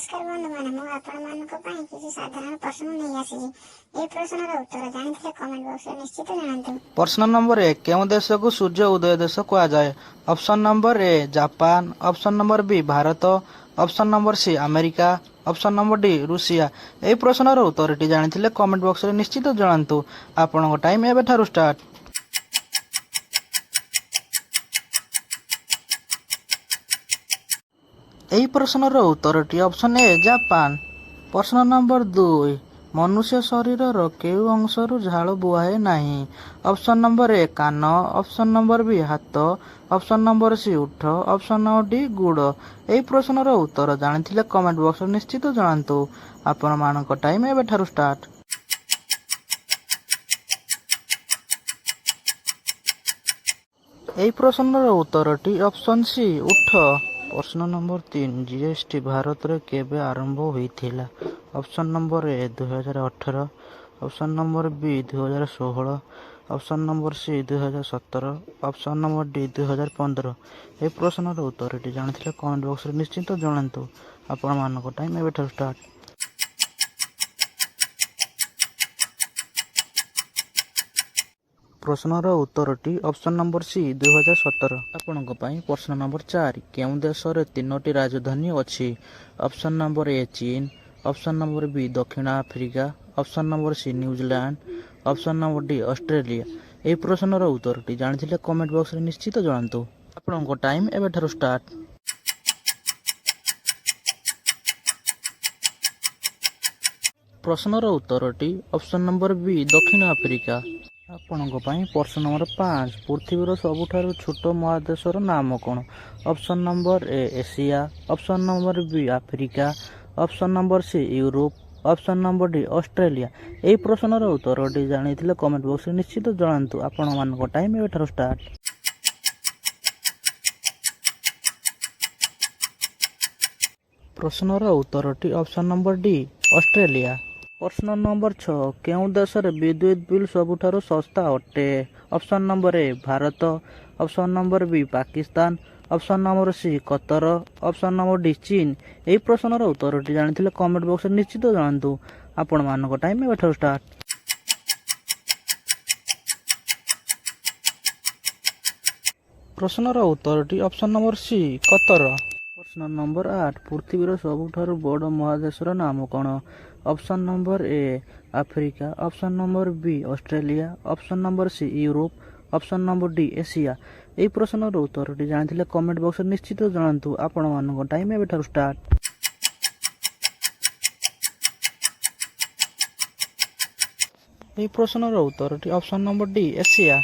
ନମସ୍କାର ବନ୍ଧୁମାନେ, ମୁଁ ଆପଣମାନଙ୍କ ପାଇଁ କିଛି ସାଧାରଣ ପ୍ରଶ୍ନ ନେଇ ଆସିଛି। ଏହି ପ୍ରଶ୍ନର ଉତ୍ତର ଜାଣିଥିଲେ କମେଣ୍ଟ ବକ୍ସରେ ନିଶ୍ଚିତ ଜଣାନ୍ତୁ। ପ୍ରଶ୍ନ ନମ୍ବର 1, କେଉଁ ଦେଶକୁ ସୂର୍ଯ୍ୟ ଉଦୟ ଦେଶ କୁହାଯାଏ? Option number A Japan, option number B Bharat, option number C America, option number D Russia. ଏହି ପ୍ରଶ୍ନର ଉତ୍ତରଟି ଜାଣିଥିଲେ କମେଣ୍ଟ ବକ୍ସରେ ନିଶ୍ଚିତ ଜଣାନ୍ତୁ। ଆପଣଙ୍କ ଟାଇମ୍ ଏବେଠାରୁ ଷ୍ଟାର୍ଟ। ଏହି ପ୍ରଶ୍ନର ଉତ୍ତରଟି ଅପସନ୍ ଏ ଜାପାନ। ପ୍ରଶ୍ନ ନମ୍ବର 2, ମନୁଷ୍ୟ ଶରୀରର କେଉଁ ଅଂଶରୁ ଝାଳ ବୁହାଏ ନାହିଁ? ଅପସନ୍ ନମ୍ବର ଏ କାନ, ଅପସନ୍ ନମ୍ବର ବି ହାତ, ଅପସନ୍ ନମ୍ବର ସି ଓଠ, ଅପସନ୍ ନମ୍ବର ଡି ଗୋଡ଼। ଏହି ପ୍ରଶ୍ନର ଉତ୍ତର ଜାଣିଥିଲେ କମେଣ୍ଟ ବକ୍ସରେ ନିଶ୍ଚିତ ଜଣାନ୍ତୁ। ଆପଣମାନଙ୍କ ଟାଇମ୍ ଏବେଠାରୁ ଷ୍ଟାର୍ଟ। ଏହି ପ୍ରଶ୍ନର ଉତ୍ତରଟି ଅପସନ୍ ସି ଓଠ। ପ୍ରଶ୍ନ ନମ୍ବର 3, ଜିଏସଟି ଭାରତରେ କେବେ ଆରମ୍ଭ ହୋଇଥିଲା? Option number A 2018, option number B 2016, option number C 2017, option number D 2015। ଏହି ପ୍ରଶ୍ନର ଉତ୍ତରଟି ଜାଣିଥିଲେ କମେଣ୍ଟ ବକ୍ସରେ ନିଶ୍ଚିତ ଜଣାନ୍ତୁ। ଆପଣମାନଙ୍କ ଟାଇମ୍ ଏବେଠାରୁ ଷ୍ଟାର୍ଟ। ପ୍ରଶ୍ନର ଉତ୍ତରଟି ଅପସନ୍ ନମ୍ବର ସି 2017। ଆପଣଙ୍କ ପାଇଁ ପ୍ରଶ୍ନ ନମ୍ବର 4, କେଉଁ ଦେଶରେ ତିନୋଟି ରାଜଧାନୀ ଅଛି? ଅପସନ୍ ନମ୍ବର ଏ ଚୀନ, ଅପସନ୍ ନମ୍ବର ବି ଦକ୍ଷିଣ Africa, option number C New Zealand, option number D Australia. ଏହି ପ୍ରଶ୍ନର ଉତ୍ତରଟି ଜାଣିଥିଲେ କମେଣ୍ଟ ବକ୍ସରେ ନିଶ୍ଚିତ ଜଣାନ୍ତୁ। ଆପଣଙ୍କ ଟାଇମ୍ ଏବେଠାରୁ ଷ୍ଟାର୍ଟ। ପ୍ରଶ୍ନର ଉତ୍ତରଟି ଅପସନ୍ ନମ୍ବର ବି ଦକ୍ଷିଣ ଆଫ୍ରିକା। ଆପଣଙ୍କ ପାଇଁ ପ୍ରଶ୍ନ ନମ୍ବର 5, ପୃଥିବୀର ସବୁଠାରୁ ଛୋଟ ମହାଦେଶର ନାମ କ'ଣ? Option number A Asia, option number B Africa, option number C Europe, option number D Australia. ଏହି ପ୍ରଶ୍ନର ଉତ୍ତରଟି ଜାଣିଥିଲେ କମେଣ୍ଟ ବକ୍ସରେ ନିଶ୍ଚିତ ଜଣାନ୍ତୁ। ଆପଣମାନଙ୍କ ଟାଇମ୍ ଏବେଠାରୁ ଷ୍ଟାର୍ଟ। ପ୍ରଶ୍ନର ଉତ୍ତରଟି ଅପସନ୍ ନମ୍ବର ଡି ଅଷ୍ଟ୍ରେଲିଆ। ପ୍ରଶ୍ନ ନମ୍ବର 6, କେଉଁ ଦେଶରେ ବିଦ୍ୟୁତ ବିଲ୍ ସବୁଠାରୁ ଶସ୍ତା ଅଟେ? Option number A Bharat, option number B Pakistan, option number C Qatar, option number D ଚୀନ। ଏହି ପ୍ରଶ୍ନର ଉତ୍ତରଟି ଜାଣିଥିଲେ କମେଣ୍ଟ ବକ୍ସରେ ନିଶ୍ଚିତ ଜଣାନ୍ତୁ। ଆପଣମାନଙ୍କ ଟାଇମ୍ ଏବେଠାରୁ ଷ୍ଟାର୍ଟ। ପ୍ରଶ୍ନର ଉତ୍ତରଟି ଅପସନ୍ ନମ୍ବର ସି କତର। ପ୍ରଶ୍ନ ନମ୍ବର 8, ପୃଥିବୀର ସବୁଠାରୁ ବଡ଼ ମହାଦେଶର ନାମ କ'ଣ? Option number A Africa, option number B Australia, option number C Europe, option number D Asia. ଏହି ପ୍ରଶ୍ନର ଉତ୍ତରଟି ଜାଣିଥିଲେ କମେଣ୍ଟ ବକ୍ସରେ ନିଶ୍ଚିତ ଜଣାନ୍ତୁ। ଆପଣମାନଙ୍କ ଟାଇମ୍ ଏବେଠାରୁ ଷ୍ଟାର୍ଟ। ଏହି ପ୍ରଶ୍ନର ଉତ୍ତରଟି ଅପସନ୍ ନମ୍ବର ଡି ଏସିଆ।